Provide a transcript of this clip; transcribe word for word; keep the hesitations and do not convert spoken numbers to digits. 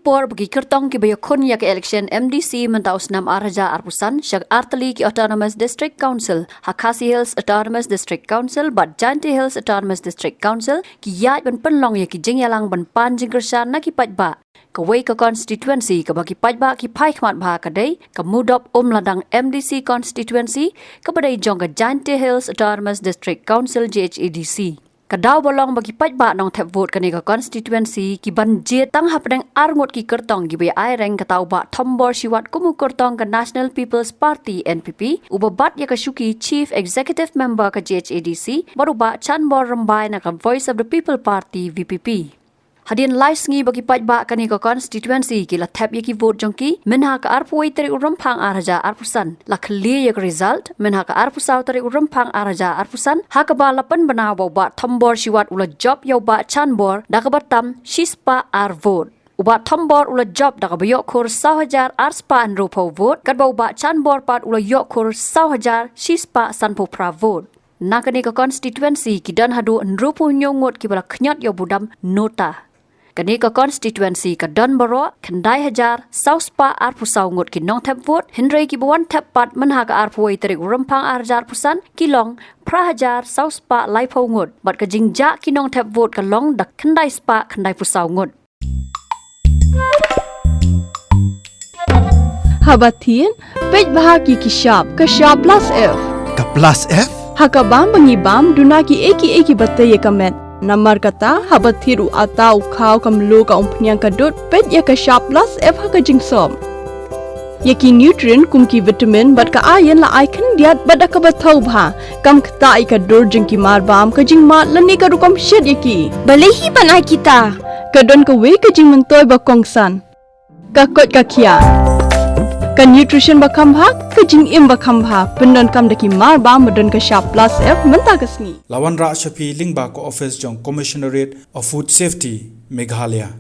por ba ki kyrtong kiba ïakhun ïa ka election M D C mynta u snem ar hajar arphew san sha ka artylli ki Autonomous District Council, ha Khasi Hills Autonomous District Council bad Jaintia Hills Autonomous District Council, ki ïaid ban pynlong ïa ki jingïalang ban pan jingkyrshan na ki paidbah. Kawei ka constituency kaba ki paidbah ki phai khmat bha ka dei ka Mudop Umladang M D C constituency, kaba dei jong ka Jaintia Hills Autonomous District Council, J H A D C. Ka daw ba long ba ki paidbah nongthep vote kane ka constituency ki ban jied tang hapdeng ar ngut ki kyrtong kiba ïa aireng, kata u Bah Thombor Shiwat kum u kyrtong ka National People's Party, N P P, uba bat ïa ka shuki Chief Executive Member ka J H A D C, bad u Bah Chanbor Rymbai na ka Voice of the People Party, V P P. Hadien lai sngi ba ki paidbah kane ka constituency ki la thep ïa ki vote jong ki, mynha ka arphew wei tarik u Rymphang ar hajar arphew san, la khlieh ïa ka result mynha ka arphew saw tarik u Rymphang ar hajar arphew san, ha kaba la pynbna ba u Bah Thombor Shiwat u la jop ïa u Bah Chanbor da kaba tam shispah ar vote. U Bah Thombor u la jop da kaba ïoh khur saw hajar ar spah hynriewphew vote, katba u Bah Chanbor pat u la ïoh khur saw hajar shispah sanphew phra vote. Na kane ka constituency ki don haduh hynriewphew hynñiew ngut kiba la khñiot ïa u budam NOTA. Kane ka constituency ka don baroh khyndai hajar saw spah arphew saw ngut ki nongthep vote, hynrei kiba wan thep pat mynha ka arphew wei tarik u Rymphang ar hajar arphew san ki long phra hajar saw spah laiphew ngut, bad ka jingjah ki nongthep vote ka long da khyndai spah khyndaiphew saw ngut. Haba thied, peit bha ki ki shap, ka shap plus F. Ka plus F? Ha ka bam ba ngi bam, duna ki ei ki ei kiba tei ïa ka met. Namar kata, haba thied u atta, u khaw, ka mluh, ka umphniang, ka dud, peit ïa ka shap plus F ha ka jingsop. Ïa ki nutrient kum ki vitamin bad ka iron la ai khyndiat bad da kaba thaw bha. Kam ktah ïa ka dur jong ki marbam, ka jingmad lane ka rukom shet ïa ki. Balei hi ban ai kita? Ka don kawei ka jingmyntoi ba kongsan. Ka koit ka khiah. Ka nutrition ba kham bha, ka jingim ba kham bha. Pyndonkam da ki marbam ba don ka shap plus F mynta ka sngi. La wanrah sha phi lyngba ka office jong Commissionerate of Food Safety, Meghalaya.